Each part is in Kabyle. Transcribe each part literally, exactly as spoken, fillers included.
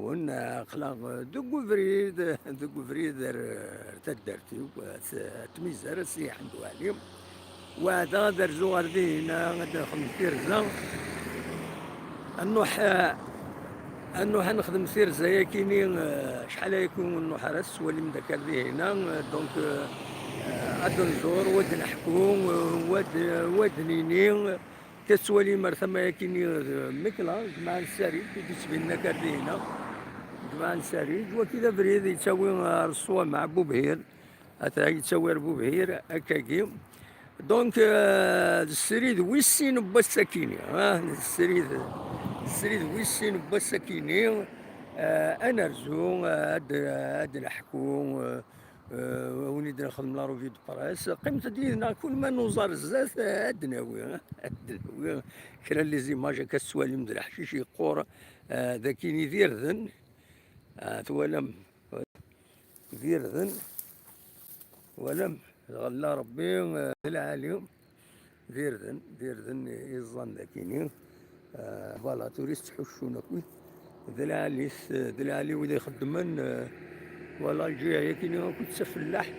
Aql-aɣ deg ubrid, deg ubrid ar, ar taddart-iw, at, at Mizar, a Si Ḥmed Waɛli. Weɛdeɣ ad rzuɣ ar dihina, ad nexdem tirza. Ad nruḥ, ad nruḥ ad nexdem tirza-yakini, eh, acḥal ayagi ur nruḥ ara, tettwalim d akka ar dihina, eh, donc, eh, ad nẓur, wa d neḥku, eh, wa d, wa d nini, eh, tettwalim ar tama-yakini, eh, mekla, jmaɛ n Ssarid, i d-yettbinen akka ar dihina. Jmaɛ n Ssarid, waki d abrid yettawi ar Ṣṣwamaɛ, Bubhir. Ata yettawi ar Bubhir, akkagi. Donc, euh, d srid wis sin n wass-akini, ah, d srid, d srid wis sin n wass-akini, euh, ad nerzu, euh, ad, ad neḥku, euh, euh, win i d-nexdem la revue de presse. Qqimet-d yid-neɣ, kul ma nuẓar zdat, euh, ad d-nawi, ad d-nawi kra n les images akka tettwalim d leḥcic yeqqur, euh, d akini d irden. Ah, twalam? D irden, walam, lɣella Rebbi, eh, d lɛali, d irden, d irden i ẓẓan dakini. Eh, voilà, tura i s-ttḥuccun akk, d lɛali, d lɛali wid ixeddmen, eh, voilà, lǧiha yakini akk d tafellaḥt.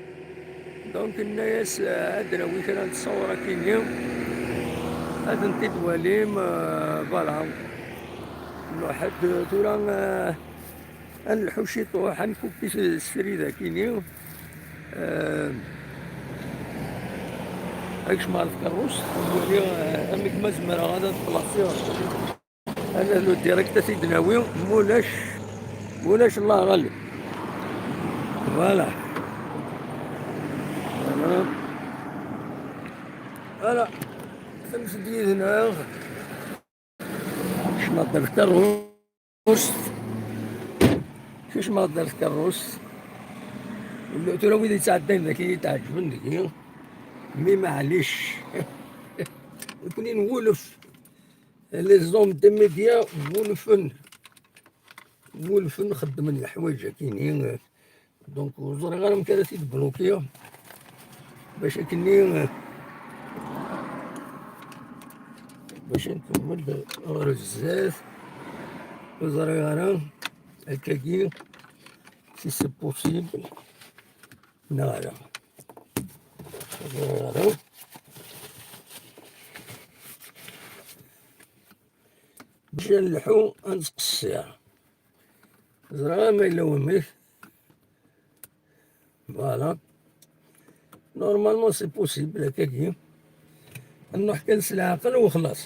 Donc, nna-yas, eh, ad d-nawi kra n ttṣawṛat-agi, ad tent-id-twalim, eh, voilà. Nruḥ-d tura, eh, ad nelḥu ciṭuḥ, ad nkupi s, srid akini. Eh, ad kecmeɣ ɣer tkeṛṛust, ad waliɣ, eh, amek ma zemreɣ ad, ad plasiɣ. Ad nehlu direct, ad t-id-nawi, mulac, mulac, Allah ɣalib. Voilà. Voilà. Voilà. Temt-d yid-neɣ. Kecmeɣ-d ɣer tkeṛṛust. Kecmeɣ-d ɣer tkeṛṛust. Tura wid yettɛeddayen dagi i d-ɛeǧben deg-i. Mi maɛlic. Nekni nwulef. Les hommes des médias wulfen. Wulfen xeddmen leḥwayeǧ akini. Donc, ur ẓriɣ ara amek ara t-id-blokiɣ. Bac akken-nni, bac ad nkemmel ɣer zdat. Ur ẓriɣ ara akkagi si c'est possible neɣ ala. Ur ẓriɣ ara. Bac ad nelḥu, ad nettqeṣṣir. Ẓriɣ ma yella wamek. Voilà. Normalement, c'est possible, akkagi. Ad nruḥ kan s leɛqel u xlaṣ.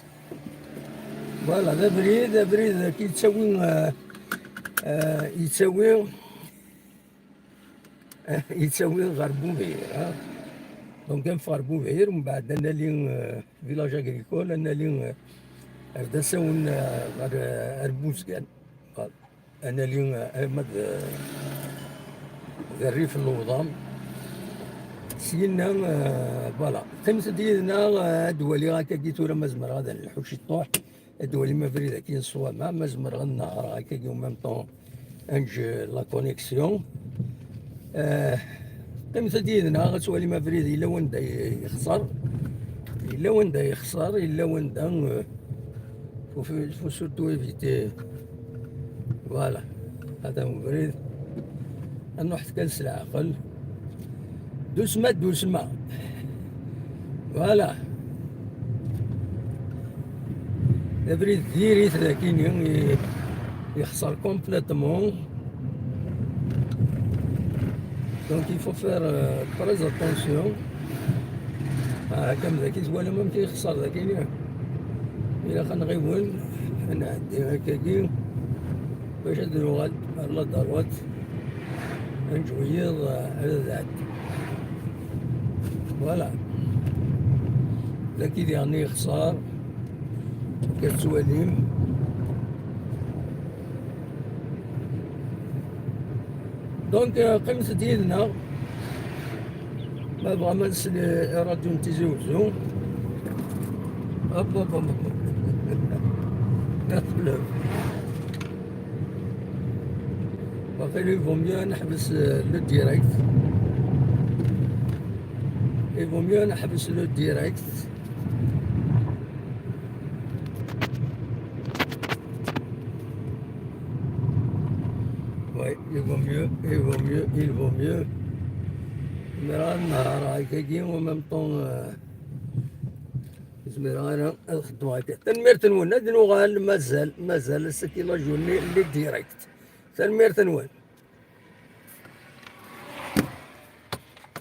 Voilà, d abrid, d abrid i yettawi, euh, euh, yettawi, yettawi ɣer Bubhir, ha. Donc, ad neffeɣ ɣer Bubhir, mbeɛd ad nali, euh, village agricole, ad nali, euh, ar d asawen, euh, ɣer, euh, ar Buzgan. Voilà. Ad nali, eh, arma d, d rrif n lewḍam. Syenna, eh, voilà. Qqimet-d yid-neɣ, eh, ad waliɣ akkagi tura ma zemreɣ ad nelḥu ciṭuḥ. Ad walim abrid-agi n Ṣwama, ma zemreɣ ad nehṛeɣ akkagi en même temps, ad neǧǧ la connexion. Eh, qqimet-d yid-neɣ, ad twalim abrid, yella wanda yexṣer. Yella wanda yexṣer, yella wanda, eh, faut, faut surtout éviter. Voilà. Hada ubrid. Ad nruḥet kan s leɛqel. Doucement, doucement. Voilà. Abrid diri-t dakini, i-, yexṣer complètement. Donc, il faut faire, euh, très attention. Ah, comme daki, twalam amek yexṣer dakini. Ilaq ad nɣiwel, ad nɛeddi akkagi, bac ad nuɣal ar la droite, ad neǧǧ wiyiḍ, eh, ad ɛeddi. Voilà. Daki diɣen yexṣer, akka tettwalim. Donc, euh, qqimet-d yid-neɣ. Ma tebɣam ad nsel i ṛṛadyu n Tizi Wezzu. Hop, hop, hop, hop. Waqil, il vaut mieux ad neḥbes, euh, le direct. Il vaut mieux ad neḥbes le direct. Oui, il vaut mieux, il vaut mieux, il vaut mieux. Imir ad nehṛeɣ akkagi, en même temps, euh, zmireɣ ara ad xedmeɣ akka. Tanemmirt-nwen, ad nuɣal, mazal, mazal, ass-agi la journée, les directs. Tanemmirt-nwen.